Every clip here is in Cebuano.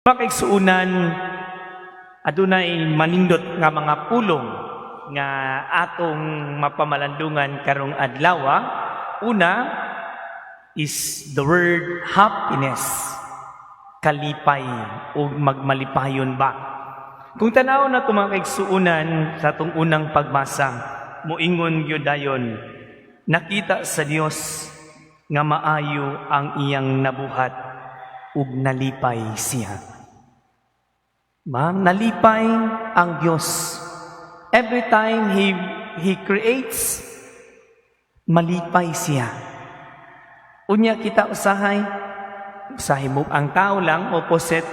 Mga kaigsuonan, adunay manindot nga mga pulong nga atong mapamalandungan karong adlaw. Una is the word happiness. Kalipay o magmalipayon ba? Kung tanaw na mga kaigsuonan, sa atong unang pagbasa, moingon gyud dayon, nakita sa Dios nga maayo ang iyang nabuhat ug nalipay siya. Ma'am, nalipay ang Diyos. Every time He creates, malipay siya. Unya kita usahay, usahay mo ang tao lang, opposite,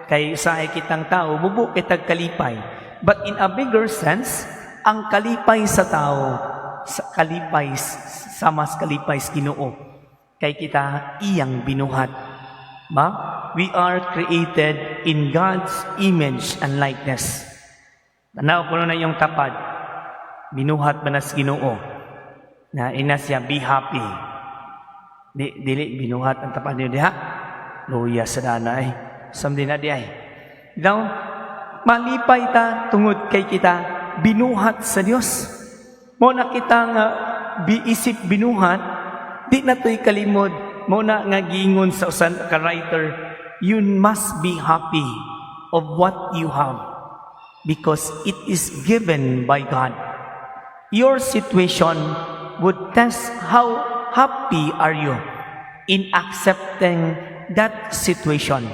kay usahay kitang tao, mubo kitag kalipay. But in a bigger sense, ang kalipay sa tao, sa kalipay sa mas kalipay sa Ginoo. Kay kita iyang binuhat. Ma, we are created in God's image and likeness. Tanaw ko na yung tapad. Binuhat ba na sa Ginoo? Na ina siya, be happy. Di, dili, binuhat ang tapad niyo diha. Luya sa danay. Samdi na di ay. Now, malipay ta tungod kay kita binuhat sa Dios. Mo na kita nga biisip binuhat, di na to'y kalimod. Mo na nga giingon sa usan ka writer, you must be happy of what you have because it is given by God. Your situation would test how happy are you in accepting that situation.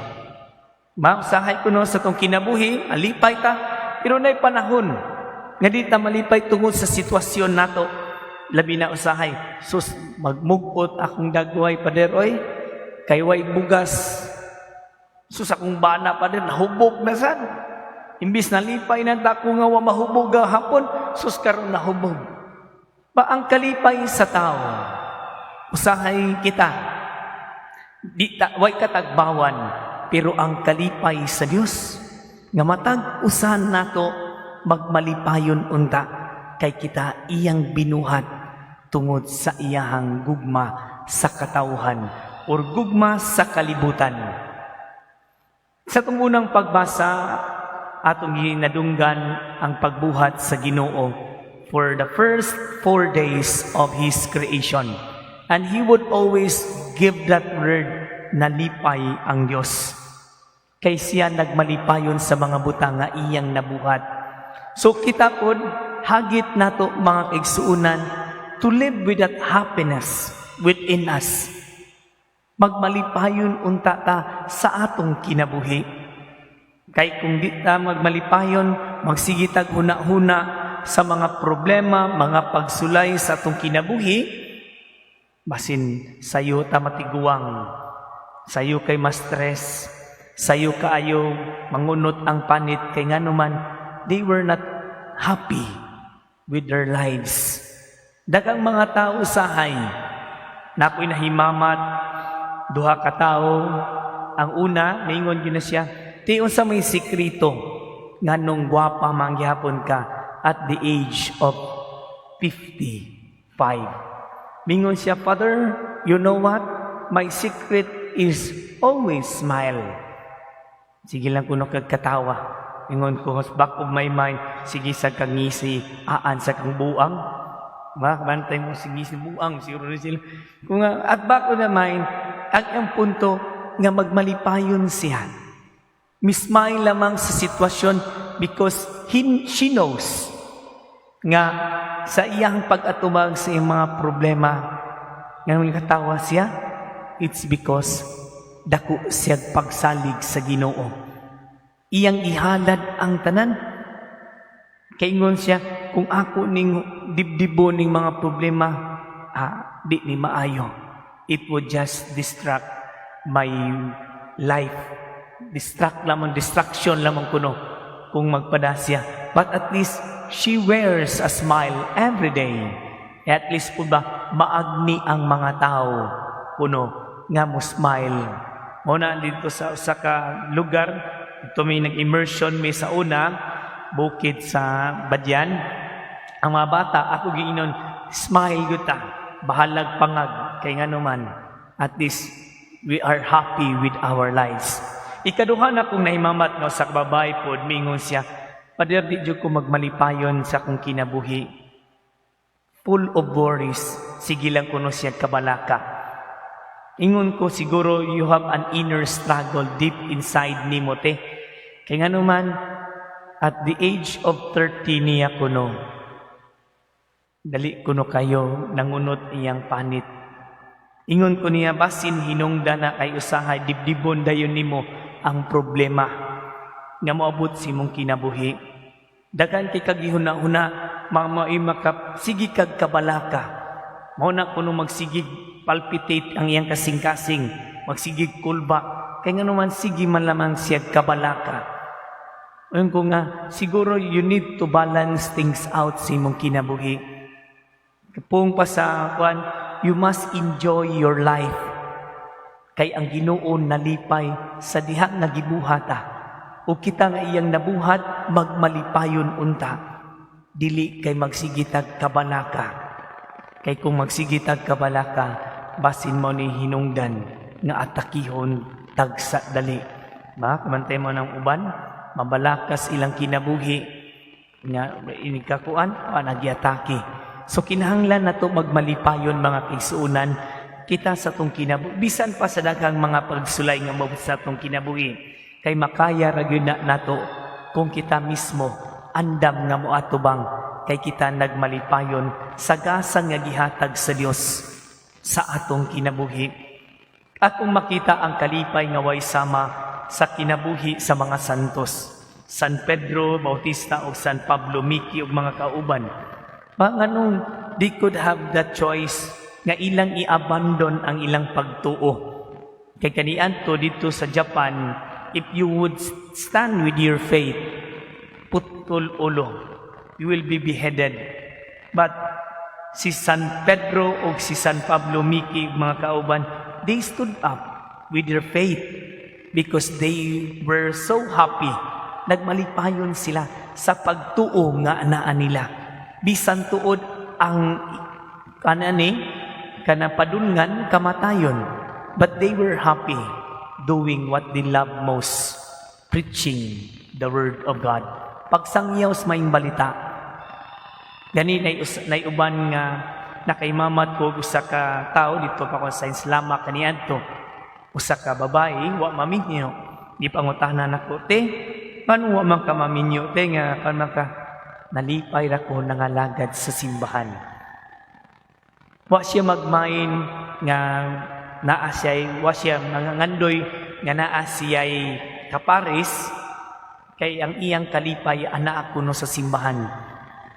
Mausahay ko no sa tong kinabuhi, malipay ta, pero na'y panahon nga di ta malipay tungod sa sitwasyon nato. Labi na usahay, sus, magmugot akong dagway, pader, oy, kay way bugas. Sus, akong bana, pader, nahubog na sad. Imbis nalipay na ta ko nga wa mahubog hapon, sus, karon nahubog. Ba ang kalipay sa tao, usahay kita, di ta, way katagbawan, pero ang kalipay sa Dios nga matag usan nato magmalipayon unta kay kita iyang binuhat tungod sa iyahang gugma sa katawhan or gugma sa kalibutan. Sa atong unang pagbasa, atong ginadunggan ang pagbuhat sa Ginoo for the first 4 days of His creation. And He would always give that word, nalipay ang Diyos. Kay siya nagmalipayon sa mga butang nga iyang nabuhat. So kita pod, hagit nato, mga kaigsuonan, to live with that happiness within us. Magmalipayon unta ta sa atong kinabuhi. Kay kung di ta magmalipayon, magsige tag huna-huna sa mga problema, mga pagsulay sa atong kinabuhi, basin sayo ta matiguang, sayo kay ma-stress, sayo kaayo mangunot ang panit kay nganuman they were not happy with their lives. Daghang mga tao usahay na ako'y nahimamat, duha ka tawo. Ang una, maingon gyud na siya, "Ti, unsa may sekreto nganong gwapa man gihapon ka at the age of 55?" Mingon siya, "Father, you know what? My secret is always smile." Sige lang kuno kag katawa. Ingon ko, back of my mind, sige sa kang ngisi, aan sa kang buang. Ba, bantay mo sige si buang, siguro ni sila. Kung nga, at back of the mind, ang iyang punto nga magmalipayon siya. Mismile lamang sa sitwasyon because she knows nga sa iyang pag-atubang sa iyang mga problema, ngayon katawa siya, it's because dako siya pagsalig sa Ginoo. Iyang ihalad ang tanan. Kaingon siya, kung ako ning dibdibo ning mga problema, di ni maayo. It would just distract my life. Distract lamang, distraction lamang kuno kung magpada siya. But at least she wears a smile every day. At least po ba, maagni ang mga tao kuno nga mo smile. Mo na dito sa usa ka lugar, ito may nag-immersion may sa una, bukid sa Badian. Ang mga bata, ako giinon, smile gyud ta, bahalag pangag, kay nga naman, at least we are happy with our lives. Ikaduha na kong nahimamat nga usa ka babae pod, miingon siya, "Pader, di jud ko magmalipayon sa akong kinabuhi. Full of worries, sige lang kuno siya kabalaka." Ingon ko, siguro you have an inner struggle deep inside nimo, te. Kay ngano man, at the age of 30 niya kuno, dali kuno kayo nangunot iyang panit. Ingon ko niya, basin hinungdan na kay usahay dibdibon dayon nimo ang problema nga moabot sa imong kinabuhi. Daghan kay kag gihuna-huna, mga maka sige kag kabalaka. Mao na kuno magsigig palpitate ang iyang kasing-kasing, magsigig kulba. Kay ngano man, sige man lamang siya kabalaka. Ingon ko nga, siguro you need to balance things out sa imong kinabuhi. Kung pa sa kwan, you must enjoy your life. Kay ang Ginoo nalipay sa diha nga gibuhata. O kita nga iyang nabuhat, magmalipayon unta. Dili kay magsigitag kabalaka. Kay kung magsigitag kabalaka, basin mo ni hinungdan nga atakihon tagsa dali. Ba, kamantay mo ng uban, mabalakas ilang kinabuhi nga inikakuan, wa nagyatake. So kinahanglan nato magmalipayon, mga kaigsuonan, kita sa atong kinabuhi bisan pa sa daghang mga pagsulay nga moabot sa atong kinabuhi, kay makaya ra gyud na nato kung kita mismo andam nga moatubang kay kita nagmalipayon sa gasa nga gihatag sa Dios sa atong kinabuhi. At kung makita ang kalipay nga way sama sa kinabuhi sa mga santos, San Pedro Bautista o San Pablo Miki ug mga kauban, ba nganong they could have the choice nga ilang i-abandon ang ilang pagtuo? Kay kaniadto dito sa Japan, if you would stand with your faith, putol ulo. You will be beheaded. But si San Pedro o si San Pablo Miki, mga kauban, they stood up with their faith because they were so happy. Nagmalipayon sila sa pagtuo nga anaa nila. Bisan tuod ang kanani kana padulngan kamatayon, but they were happy doing what they love most, preaching the word of God. Pagsangyaw sa maayong balita. Gani nay uban nga nakaimamat ko usa ka tawo dito pa ko sa Islama kaniadto. Usa ka babae, wa maminyo. Gipangutana nako, "Te, ngano wa man ka maminyo, te, nga kan man ka?" "Nalipay ra ko nangalagad sa simbahan." Wa siya magmain nga naa siya, wa siya mangandoy nga naa siya'y kaparis, kay ang iyang kalipay anaa kuno sa simbahan.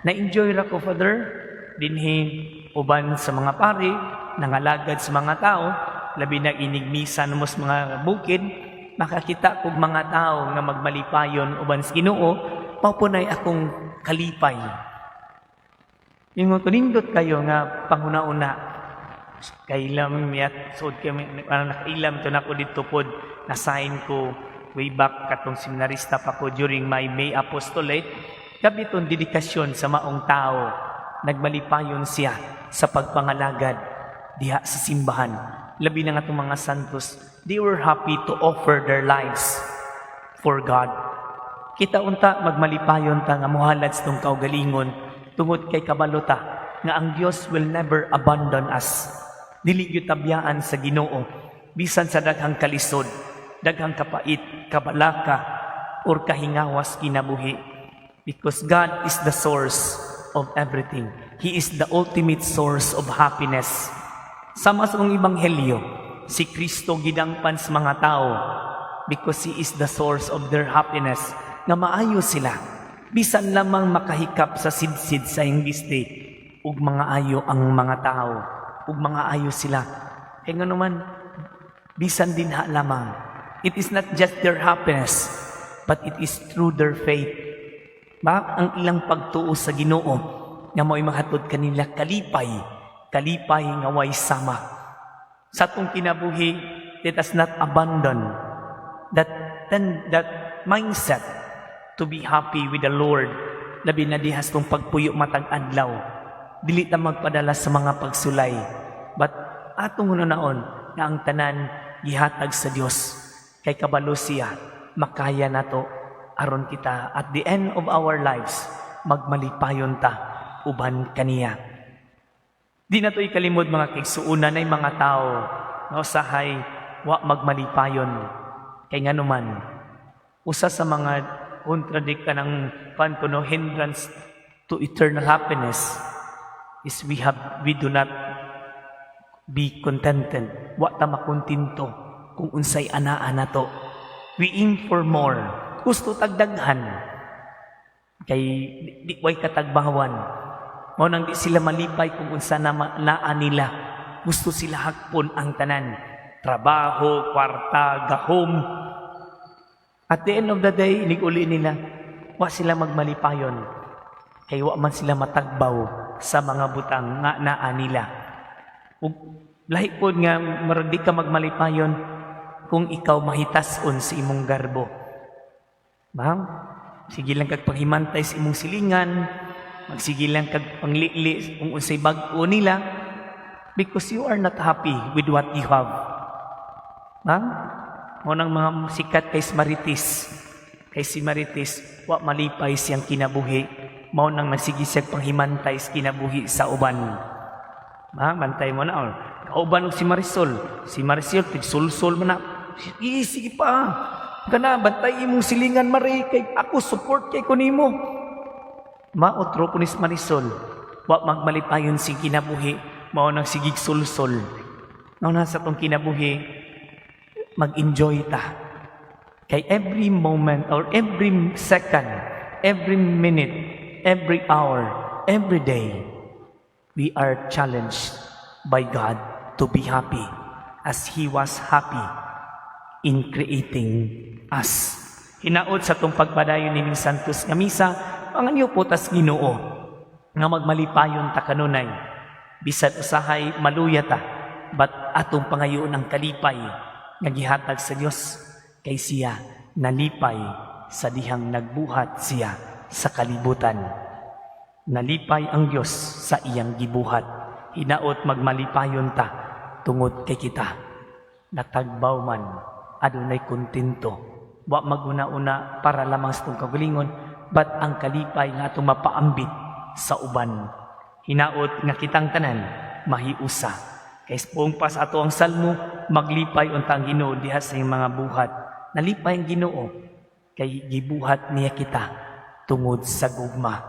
"Na-enjoy ra ko, Father, dinhi uban sa mga pari, nangalagad sa mga tao, labi na inig misa namo sa mga bukid, makakita kog mga tao nga magmalipayon uban sa Ginoo, mao po nay akong kalipay." Ingon ko, nindot kayo nga panghuna-una. Kailam yat sud kami parang nakailam to nako dito pod, na-sign ko way back katong seminarista pa ko during my May apostolate. Gabi itong dedikasyon sa maong tao, nagmalipayon siya sa pagpangalagad diha sa simbahan. Labi na nga itong mga santos, they were happy to offer their lives for God. Kita unta, magmalipayon ta nga muhalad sa atong kaugalingon tungod kay kabalo ta nga ang Dios will never abandon us. Dili gyud ta biyaan sa Ginoo bisan sa daghang kalisod, daghang kapait, kabalaka or kahingawas kinabuhi. Because God is the source of everything. He is the ultimate source of happiness. Sama sa mga ebanghelyo, si Kristo gidangpan sa mga tao because He is the source of their happiness nga maayo sila. Bisan lamang makahikap sa sidsid sa iyang bisti ug mga ayo ang mga tao ug mga ayo sila. Kay ngano man, bisan dinha lamang. It is not just their happiness, but it is through their faith. Ba ang ilang pagtuo sa Ginoo nga mao'y mahatod kanila kalipay, kalipay nga way sama. Sa atong kinabuhi, let us not abandon that mindset to be happy with the Lord. Labi na diha sa atong pagpuyo matag adlaw. Dili ta magpadala sa mga pagsulay. But atong hunaon nga ang tanan gihatag sa Dios. Kay kabalo siya, makaya nato aron kita at the end of our lives magmalipayon ta uban kaniya. Di na to ikalimod, mga kaigsuonan, ay mga tao nga usahay wa magmalipayon. Kay nganuman, usa sa mga contradict kanang pan kuno, hindrance to eternal happiness is we do not be contented. Wa ta makontento kung unsay anaa nato. We aim for more. Gusto tagdaghan. Kay di way katagbawan. Mao nang di sila malipay kung unsa na naa nila. Gusto sila hakpon ang tanan. Trabaho, kwarta, gahom. At the end of the day, inig-uli nila, wa sila magmalipayon. Kay wa man sila matagbaw sa mga butang nga naa nila. Ug lahi pod nga murag di ka magmalipayon kung ikaw mahitason sa imong garbo. Ma'am, sige lang kag panghimantay sa imong silingan, magsige lang kag panglili kung unsay bag-o nila because you are not happy with what you have. Ma'am, mao nang mga sikat kay Marites. Kay si Marites, wa malipay siyang kinabuhi. Mao nang nagsige siya panghimantay sa kinabuhi sa uban. Ma, bantay mo na. Oh. Kauban og si Marisol. Si Marisol, tigsulsol man na. Sige, sige pa. Kana, bantay imong silingan, Mari. Kay ako, support kay ko nimo. Maotro ko ni Marisol. Wa magmalipayon si kinabuhi. Mao nang sigig sulsol. Mao na sa tong kinabuhi, mag-enjoy ta. Kay every moment or every second, every minute, every hour, every day, we are challenged by God to be happy as He was happy in creating us. Hinaot sa tong pagpadayon nining Santos nga Misa, panganyo po tas Ginoo nga magmalipayon ta kanunay. Bisan usahay maluya ta, but atong pangayoon ang kalipay nga gihatag sa Dios kay siya nalipay sa dihang nagbuhat siya sa kalibutan. Nalipay ang Dios sa iyang gibuhat. Hinaot magmalipayon ta tungod kay kita natagbaw man, adunay kontento. Wa maguna-una para lamang sa tong kaugalingon, but ang kalipay nga atong mapaambit sa uban. Hinaot nga kitang tanan mahiusa. Kay buong pa sa ato ang salmo, maglipay unta ang Ginoo diha sa iyang mga buhat. Nalipay ang Ginoo kay gibuhat niya kita tungod sa gugma.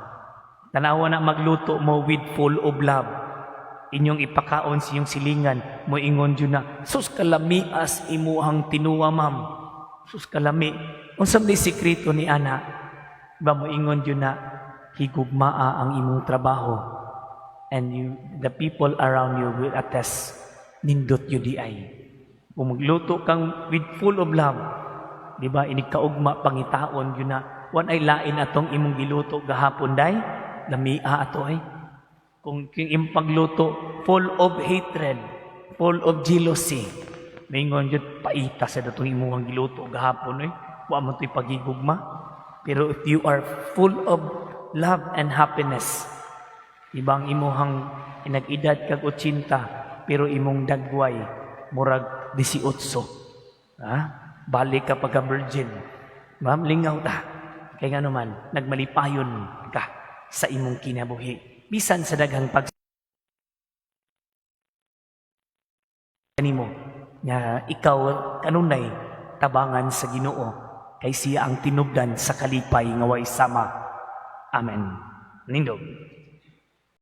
Tanawa na, magluto mo with full of love. Inyong ipakaon sa iyong silingan, mo ingon jud na, "Sus, kalamias imuhang tinuwa, ma'am. Sus, kalami. Unsa may sikreto ni ana?" Ba mo ingon jud na, higugmaa ang imong trabaho. And you, the people around you will attest, nindot jud diay. Kung magluto kang with full of love, di ba, inig kaugma pangitaon yun na, wan ay lain atong imong giluto gahapon day, lamia ato ay. Kung imong pagluto, full of hatred, full of jealousy, maingon yun, paita sa datong imong giluto gahapon eh. Wa man to'y pagigugma. Pero if you are full of love and happiness, ibang imuhang inag-edad kag 80, pero imong dagway murag 18. Ha? Balik ka pagka virgin. Ma'am, lingaw ta. Kay nga naman, nagmalipayon ka sa imong kinabuhi. Bisan sa daghang pag kanimo nga ikaw kanunay tabangan sa Ginoo kay siya ang tinubdan sa kalipay nga way sama. Amen. Nindog.